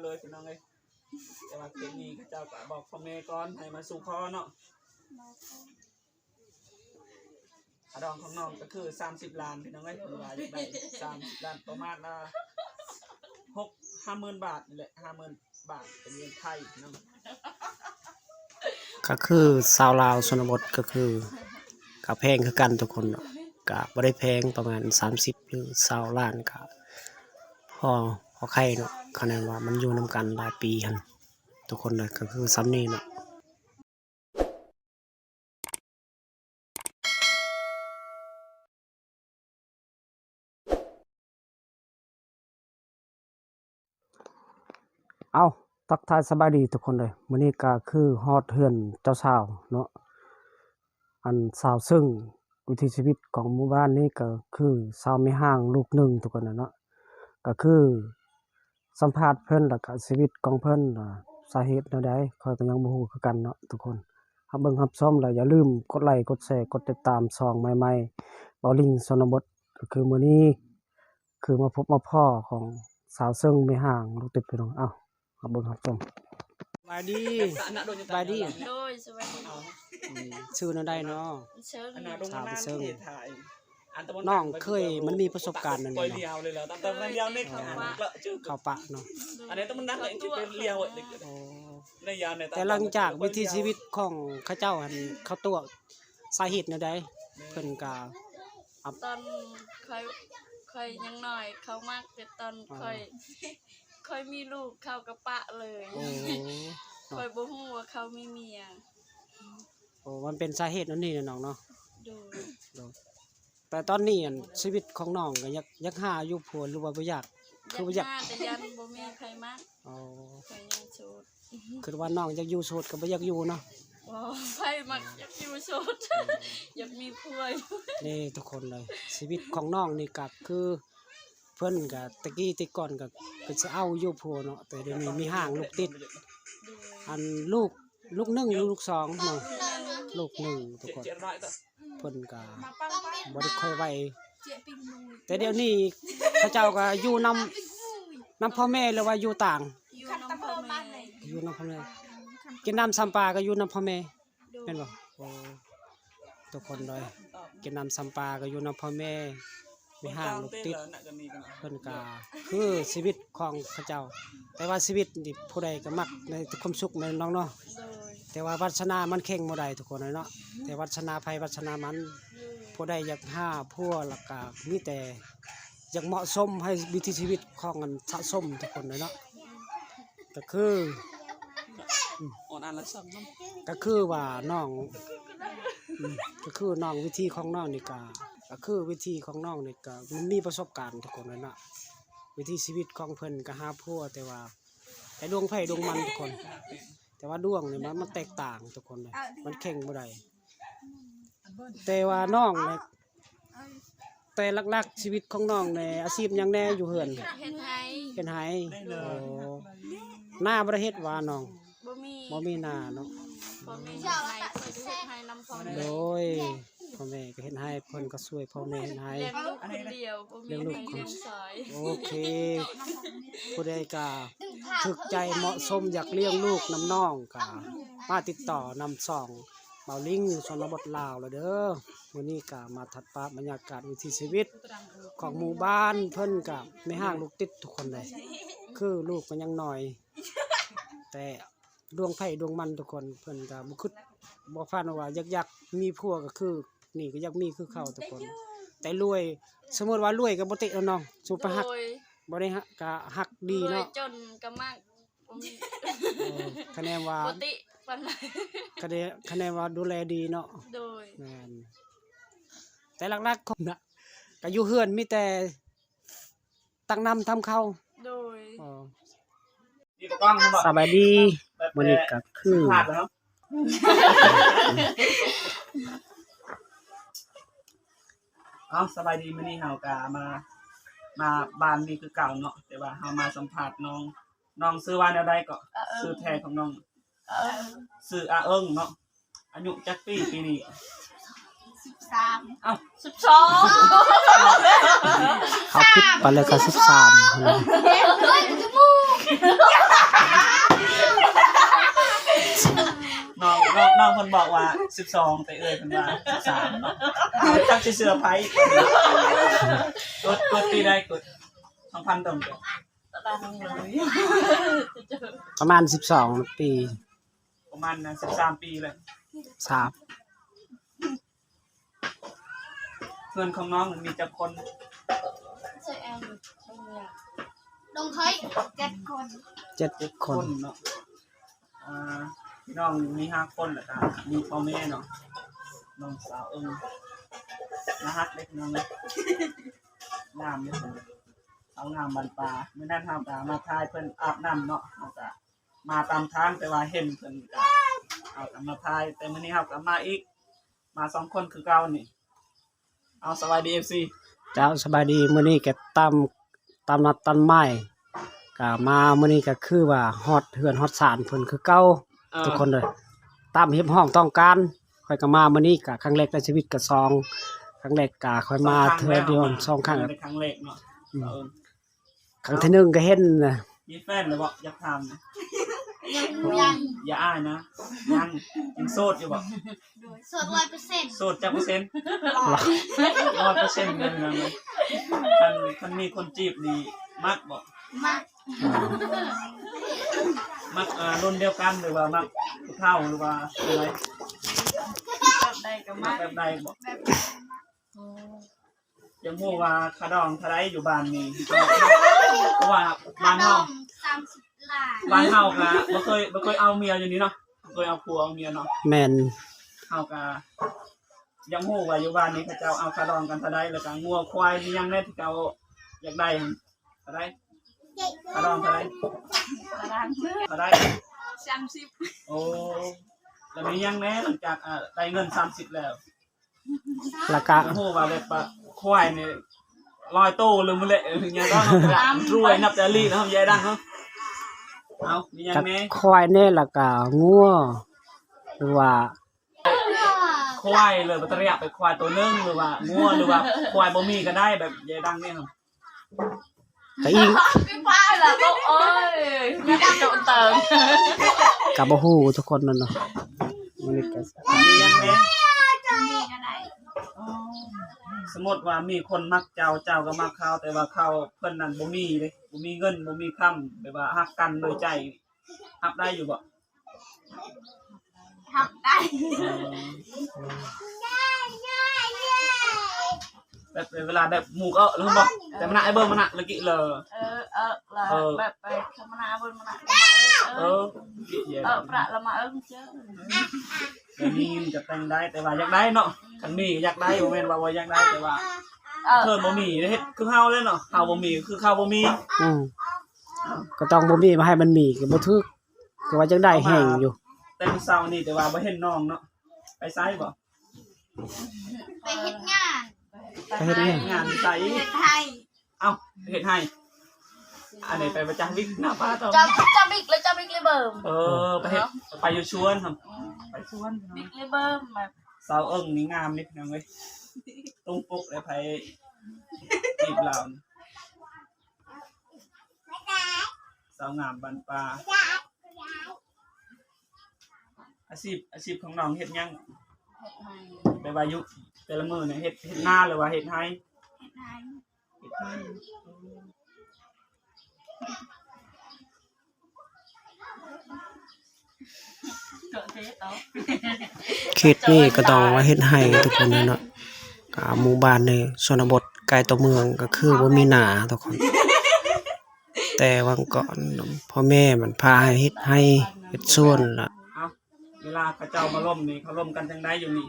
ເລີຍພີ່ນ້ອງເອີຍ. ແຕ່ວ່າເຂດນີ້ເຂົາເຈົ້າກໍບອກພໍ່ແມ່ກ່ອນໃຫ້ມາສູ່ຂໍເນາະ. ຄ່າດອງຂອງນ້ອງກໍຄືສາມສິບລ້ານພີ່ນ້ອງເອີຍ. ເພິ່ນວ່າຢາກໄດ້ສາມສິບລ້ານ ປະມານ ອ່າ ຫົກ ຫ້າໝື່ນບາດນີ້ແຫຼະ, ຫ້າໝື່ນບາດເປັນເງິນໄທພີ່ນ້ອງ. ກໍຄືຊາວລາວຊົນນະບົດກໍຄື ກໍແພງຄືກັນທຸກຄົນເນາະ, ກໍບໍ່ໄດ້ແພງ ປະມານສາມສິບ ຫຼື ຊາວລ້ານ ກໍພໍ ພໍໄຄເນາະ, ຄະແນນວ່າມັນຢູ່ນຳກັນຫຼາຍປີຫັ້ນທຸກຄົນເອີຍ. ກໍຄືສ່ຳນີ້ເນາະ. ເອົ້າ ທັກທາຍສະບາຍດີທຸກຄົນເດີ. ມື້ນີ້ກໍຄືຮອດເຮືອນເຈົ້າສາວເນາະ, ອັນສາວເຊິ່ງ ວິຖີຊີວິດຂອງໝູ່ບ້ານນີ້ກໍຄືສາວແມ່ຮ້າງລູກໜຶ່ງທຸກຄົນນະເນາະ. ກໍຄືສຳພາດເພິ່ນ ແລ້ວກະຊີວິດຂອງເພິ່ນ ວ່າສາເຫດແນວໃດ ຂ້ອຍກໍຍັງບໍ່ຮູ້ຄືກັນເນາະທຸກຄົນ. ຮັບເບິ່ງຮັບຊົມ ແລ້ວຢ່າລືມກົດໄລ ກົດແຊ ກົດຕິດຕາມຊ່ອງໃໝ່ໆ ເບົາລິງຊົນນະບົດ ກໍຄືມື້ນີ້ ຄືມາພົບມາພໍ້ຂອງສາວເຊິ່ງແມ່ຮ້າງລູກຕິດພີ່ນ້ອງ. ເອົ້າ ຮັບເບິ່ງຮັບຊົມ. ສະບາຍດີ. ສະບາຍດີ. ໂດຍ ສະບາຍດີ. ອືມ ຊື່ແນວໃດເນາະ? ເຊິ່ງ. ສາວເຊິ່ງ. ນ້ອງເຄີຍ ມັນມີປະສົບການອັນນີ້ເນາະ? ເຂົ້າປະເນາະ. ໂອ້ ແຕ່ຫຼັງຈາກວິຖີຊີວິດຂອງເຂົາເຈົ້າຫັ້ນ ເຂົາຕົວະ ສາເຫດແນວໃດ? ເພິ່ນກະ ຕອນຂ້ອຍ ຂ້ອຍຍັງນ້ອຍ ເຂົາມັກ, ແຕ່ຕອນຂ້ອຍ ຂ້ອຍມີລູກ ເຂົາກໍປະເລີຍ. ໂອ້ ຂ້ອຍບໍ່ຮູ້ວ່າເຂົາມີເມຍ. ໂອ້ ມັນເປັນສາເຫດອັນນີ້ນະນ້ອງເນາະ. ໂດຍ ໂດຍ. ແຕ່ຕອນນີ້ ອັນ ຊີວິດຂອງນ້ອງກໍຢາກ ຢາກຫາຢູ່ຜົວ ຫຼືວ່າບໍ່ຢາກ? ຄືບໍ່ຢາກ ຢາກຫາ ແຕ່ຢ້ານບໍ່ມີໃຜມັກ. ອໍ ຂ້ອຍຍັງໂສດ. ຄິດວ່ານ້ອງຢາກຢູ່ໂສດກໍບໍ່ຢາກຢູ່ເນາະ. ບໍ່ ໃຜມັກຢາກຢູ່ໂສດ ຢາກມີຜົວຢູ່. ນີ້ທຸກຄົນເລີຍ ຊີວິດຂອງນ້ອງນີ້ກໍຄື ເພິ່ນກໍແຕ່ກີ້ແຕ່ກ່ອນກໍ ກໍຊິເອົາຢູ່ຜົວເນາະ, ແຕ່ດຽວນີ້ມີຮ້າງລູກຕິດ. ໂດຍ. ອັນລູກ ລູກໜຶ່ງ ລູກສອງເນາະ? ລູກໜຶ່ງ. ລູກໜຶ່ງທຸກຄົນ. ເພິ່ນກໍບໍ່ໄດ້ຄ່ອຍໄຫວ, ແຕ່ດຽວນີ້ເຂົາເຈົ້າກໍຢູ່ນຳ ນຳພໍ່ແມ່ ຫຼືວ່າຢູ່ຕ່າງ? ຢູ່ນຳພໍ່ແມ່. ຢູ່ນຳພໍ່ແມ່. ກິນນ້ຳຊຳປາກໍຢູ່ນຳພໍ່ແມ່. ໂດຍ. ແມ່ນບໍ່? ໂອ້ ທຸກຄົນເລີຍ ກິນນ້ຳຊຳປາກໍຢູ່ນຳພໍ່ແມ່ ມີຮ້າງລູກຕິດ. ເພິ່ນກໍຄືຊີວິດຂອງເຂົາເຈົ້າ, ແຕ່ວ່າຊີວິດນີ້ຜູ້ໃດກໍມັກໃນຄວາມສຸກແມ່ນນ້ອງເນາະ. ໂດຍ. ແຕ່ວ່າວາດສະໜາມັນເຄັ່ງບໍ່ໄດ້ທຸກຄົນເລີຍເນາະ, ແຕ່ວາດສະໜາໃຜວາດສະໜາມັນ. ໂດຍ. ຜູ້ໃດຢາກຫາຜົວ ແລ້ວກໍມີແຕ່ຢາກເໝາະສົມໃຫ້ວິຖີຊີວິດຂອງອັນສະສົມທຸກຄົນເລີຍເນາະ. ກໍຄື ອືມ ອ່ອນອ່ານລະສອງນຳ ກໍຄືວ່ານ້ອງ ອືມ ກໍຄືນ້ອງ ວິທີຂອງນ້ອງນີ້ກະ ກໍຄືວິທີຂອງນ້ອງນີ້ກະ ມັນມີປະສົບການທຸກຄົນເລີຍເນາະ. ວິຖີຊີວິດຂອງເພິ່ນກະຫາຜົວ ແຕ່ວ່າ ແຕ່ດວງໃຜດວງມັນທຸກຄົນ, ແຕ່ວ່າດວງນີ້ມັນ ມັນແຕກຕ່າງທຸກຄົນເລີຍ, ມັນແຂ່ງບໍ່ໄດ້. ແຕ່ວ່ານ້ອງນີ້ ແຕ່ຫຼັກໆຊີວິດຂອງນ້ອງນີ້ ອາຊີບຫຍັງແດ່ຢູ່ເຮືອນ? ເຮັດໄຮ່. ເຮັດໄຮ່. ໂອ້ ນາບໍ່ໄດ້ເຮັດຫວານ້ອງ? ບໍ່ມີ. ບໍ່ມີນາເນາະ. ພໍ່ແມ່ເຮັດໄຮ່ ຂ້ອຍກໍເຮັດໄຮ່ນຳພໍ່ແມ່. ໂດຍ ພໍ່ແມ່ກໍເຮັດໄຮ່ ເພິ່ນກໍຊ່ວຍພໍ່ແມ່ເຮັດໄຮ່. ລ້ຽງລູກຄົນດຽວ ບໍ່ມີໃຜລ້ຽງຊ່ອຍ. ໂອເຄ ຜູ້ໃດກໍຖືກໃຈເໝາະສົມຢາກລ້ຽງລູກນຳນ້ອງ ກໍມາຕິດຕໍ່ນຳຊ່ອງ ເບົາລິງຊົນນະບົດລາວແລ້ວເດີ. ມື້ນີ້ກໍມາທັດປະບັນຍາກາດວິຖີຊີວິດຂອງໝູ່ບ້ານເພິ່ນ, ກໍແມ່ຮ້າງລູກຕິດທຸກຄົນເລີຍ, ຄືລູກກໍຍັງນ້ອຍ ແຕ່ດວງໃຜດວງມັນທຸກຄົນ. ເພິ່ນກໍບໍ່ຄິດບໍ່ຝັນວ່າຢາກ ຢາກມີຜົວ, ກໍຄືນີ້ກໍຢາກມີຄືເຂົາທຸກຄົນ, ແຕ່ລວຍ ສົມມຸດວ່າລວຍກໍບໍ່ຕິແລ້ວເນາະ, ສົມມຸດໄປຮັກ ໂດຍ ບໍ່ໄດ້ຮັກ ກໍຮັກດີເນາະ, ລວຍຈົນກໍມັກ. ບໍ່ມີ ເອີ ຄະແນນວ່າ ບໍ່ຕິປານໃດ ຄະແນນ ຄະແນນວ່າດູແລດີເນາະ. ໂດຍ ແມ່ນ. ແຕ່ຫຼັກໆຄົນນະ ກໍຢູ່ເຮືອນມີແຕ່ຕັກນ້ຳທຳເຂົ້າ. ໂດຍ ເອີ ສະບາຍດີ. ມື້ນີ້ກໍຄື ເອົ້າ ສະບາຍດີ. ມື້ນີ້ເຮົາກໍມາ ມາບ້ານນີ້ຄືເກົ່າເນາະ, ແຕ່ວ່າເຮົາມາສຳພາດນ້ອງ. ນ້ອງຊື່ວ່າແນວໃດເກາະ? ອາເອີງ. ຊື່ແທ້ຂອງນ້ອງ? ອາເອີງ. ຊື່ອາເອີງເນາະ. ອາຍຸຈັກປີປີນີ້? ສິບສາມ. ເອົ້າ ສິບສອງ. ເຂົາຜິດໄປແລ້ວກໍສິບສາມ. ເພິ່ນບອກວ່າສິບສອງ ແຕ່ເອື້ອຍເພິ່ນວ່າສິບສາມເນາະ. ເອົາ ຈັກຊິເຊື່ອໃຜ. ກົດ ກົດປີໃດ ກົດ ສອງພັນ ຕ້ອງ ປະມານສິບສອງປີ ປະມານສິບສາມປີແລ້ວ ສາມ ເພື່ອນຂອງນ້ອງມີຈັກຄົນ? ດອງໄທ ເຈັດຄົນ ເຈັດຄົນເນາະ. ອ່າ ພີ່ນ້ອງມີຫ້າຄົນ ແລ້ວກະມີພໍ່ແມ່ເນາະ. ນ້ອງສາວເອິງ ໜ້າຮັກເດ້ພີ່ນ້ອງເດ້ ງາມຢູ່ ສາວງາມບ້ານປ່າ. ມື້ນັ້ນເຮົາກະມາຖ່າຍເພິ່ນອາບນ້ຳເນາະ ເຮົາກະ ມາຕາມທາງ ແຕ່ວ່າເຫັນເພິ່ນກະ ເຮົາກະມາຖ່າຍ. ແຕ່ມື້ນີ້ເຮົາກະມາອີກ ມາສອງຄົນຄືເກົ່ານີ້. ເອົາ ສະບາຍດີ ເອັຟຊີ ເຈົ້າ ສະບາຍດີ. ມື້ນີ້ກະຕາມ ຕາມນັດຕາມໝາຍ ກະມາມື້ນີ້ກະຄືວ່າຮອດເຮືອນຮອດຊານເພິ່ນຄືເກົ່າ ເອີ ທຸກຄົນເດີ. ຕາມຮຽກຮ້ອງຕ້ອງການ ຂ້ອຍກະມາມື້ນີ້ກະຄັ້ງແລກໃນຊີວິດກະສອງ ຄັ້ງແລກກະຂ້ອຍມາເທື່ອດຽວ ສອງຄັ້ງ ຄັ້ງແລກເນາະ. ອືມ ເອີ ຄັ້ງທີໜຶ່ງກະເຫັນນະ. ມີແຟນແລ້ວບໍ່? ຢາກຖາມນະ. ຍັງ ຍັງ ຢ່າອາຍນະ. ຍັງ ຍັງໂສດຢູ່ບໍ່? ໂສດຮ້ອຍເປີເຊັນ. ໂສດຈັກເປີເຊັນ? ຮ້ອຍເປີເຊັນ. ຄັນ ຄັນມີຄົນຈີບນີ້ມັກບໍ່? ມັກ. ມັກ ເອີ ລຸ້ນດຽວກັນ ຫຼືວ່າມັກຜູ້ເຖົ້າ ຫຼືວ່າແບບໃດ? ແບບໃດກະມັກ. ແບບໃດບໍ່? ແບບໃດ. ໂອ້ ຢາກຮູ້ວ່າຄ່າດອງເທົ່າໃດຢູ່ບ້ານນີ້? ເພາະວ່າບ້ານເຮົາ ສາມສິບລ້ານ. ບ້ານເຮົາກະບໍ່ເຄີຍ ບໍ່ເຄີຍເອົາເມຍຢູ່ນີ້ເນາະ ບໍ່ເຄີຍເອົາຜົວເອົາເມຍເນາະ. ແມ່ນ. ເຮົາກະຢາກຮູ້ວ່າຢູ່ບ້ານນີ້ເຂົາເຈົ້າເອົາຄ່າດອງກັນເທົ່າໃດ ແລ້ວກະງົວຄວາຍມີຫຍັງແດ່ທີ່ເຈົ້າຢາກໄດ້ຫັ້ນ ເທົ່າໃດ? ຄ່າດອງເທົ່າໃດ? ຄ່າດອງເທົ່າໃດ? ສາມສິບ. ໂອ້ ແລ້ວມີຫຍັງແດ່ຫຼັງຈາກ ອ່າ ໄດ້ເງິນສາມສິບແລ້ວ? ລະກະ ໂອ້ ວ່າແບບວ່າຄວາຍນີ້ຮ້ອຍໂຕເລີຍມື້ແລະ ເອີ ຍັງຕ້ອງລວຍນັບແຕ່ລີ້ເນາະ ຍາຍດັງເນາະ. ເອົາ ມີຫຍັງແດ່? ຄວາຍແດ່ ລະກະງົວ ຫຼືວ່າ ຄວາຍເລີຍ ບັດຕະລະຍະໄປຄວາຍໂຕໜຶ່ງ ຫຼືວ່າງົວ ຫຼືວ່າຄວາຍບໍ່ມີກະໄດ້ ແບບຍາຍດັງນີ້. ກະອີງ ກະບໍ່ຮູ້ທຸກຄົນນັ້ນເນາະ. ມື້ນີ້ກະ ສົມມຸດວ່າມີຄົນມັກເຈົ້າ ເຈົ້າກະມັກເຂົາ ແຕ່ວ່າເຂົາ ເພິ່ນນັ້ນບໍ່ມີເດ້ ບໍ່ມີເງິນ ບໍ່ມີຄຳ ແບບວ່າຮັກກັນໂດຍໃຈ ຮັບໄດ້ຢູ່ບໍ່? ຮັບໄດ້. ເອີ ແບບເວລາແບບໝູ່ເອີ ແລ້ວບອກ ແຕ່ມະນະໄອ້ເບິ່ງມະນະລະກິເລີ ເອີ ເອີ ແບບໄປທຳມະນາເບິ່ງມະນະ ເອີ ເອີ ປະລະມາເອີ ເຈີ ມີເງິນກະແຕ່ງໄດ້ ແຕ່ວ່າຢາກໄດ້ເນາະ. ຄັນມີກະຢາກໄດ້ ບໍ່ແມ່ນວ່າບໍ່ຢາກໄດ້ ແຕ່ວ່າ ເອີ ເພິ່ນບໍ່ມີ ເຮັດຄືເຮົາເລີຍເນາະ ເຮົາບໍ່ມີກະຄືເຂົາບໍ່ມີ. ອືມ ກະຕ້ອງບໍ່ມີມາໃຫ້ມັນມີກະບໍ່ຖືກ. ຄືວ່າຈັ່ງໃດແຮງຢູ່ ແຕ່ມື້ເຊົ້ານີ້ ແຕ່ວ່າບໍ່ເຫັນນ້ອງເນາະ. ໄປໃສບໍ່? ໄປເຮັດງານ. ໄປເຮັດງານ ງານໃສ? ເຮັດໄຮ່. ເອົ້າ ເຮັດໄຮ່. ອັນນີ້ໄປປະຈຳວິກໜ້າປ່າຕໍ່ ຈຳ ຈຳວິກ ແລ້ວຈຳວິກເລີຍເບິ່ງ. ເອີ ໄປເຮັດ ໄປຢູ່ສວນ ໄປສວນ ວິກເລີຍເບິ່ງ. ສາວເອິງນີ້ງາມເດ້ພີ່ນ້ອງເອີຍ ຕົງປົກແລ້ວ ໃຜຈີບລາວນີ້. ສາວງາມບ້ານປ່າ. ອາຊີບ ອາຊີບຂອງນ້ອງເຮັດຫຍັງ? ແບບວ່າຢູ່ແຕ່ລະມື້ນີ້ເຮັດ ເຮັດນາ ຫຼືວ່າເຮັດໄຮ່? ເຮັດໄຮ່. ເຮັດໄຮ່. ເຂດນີ້ກະຕ້ອງວ່າເຮັດໄຮ່ທຸກຄົນເນາະ. ກະໝູ່ບ້ານໃນຊົນນະບົດໃກ້ຕໍ່ເມືອງກະຄືບໍ່ມີນາທຸກຄົນ. ແຕ່ວ່າກ່ອນພໍ່ແມ່ມັນພາໃຫ້ເຮັດໄຮ່ເຮັດສວນລະ. ເອີ ເວລາເຂົາເຈົ້າມາລົມນີ້ ເຂົາລົມກັນຈັ່ງໃດຢູ່ນີ້?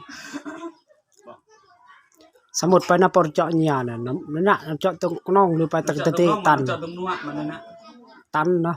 ສະມຸດໄປນະປອເຈາະເຫຍື່ອນະ ນະ ນະ ເຈາະຕົງໜອງ ຫຼືໄປຕັງຕະເຕຕັນ ເຈາະຕົງໜອງ ເຈາະຕົງນວດມັນນັ້ນນະ ຕັນເນາະ.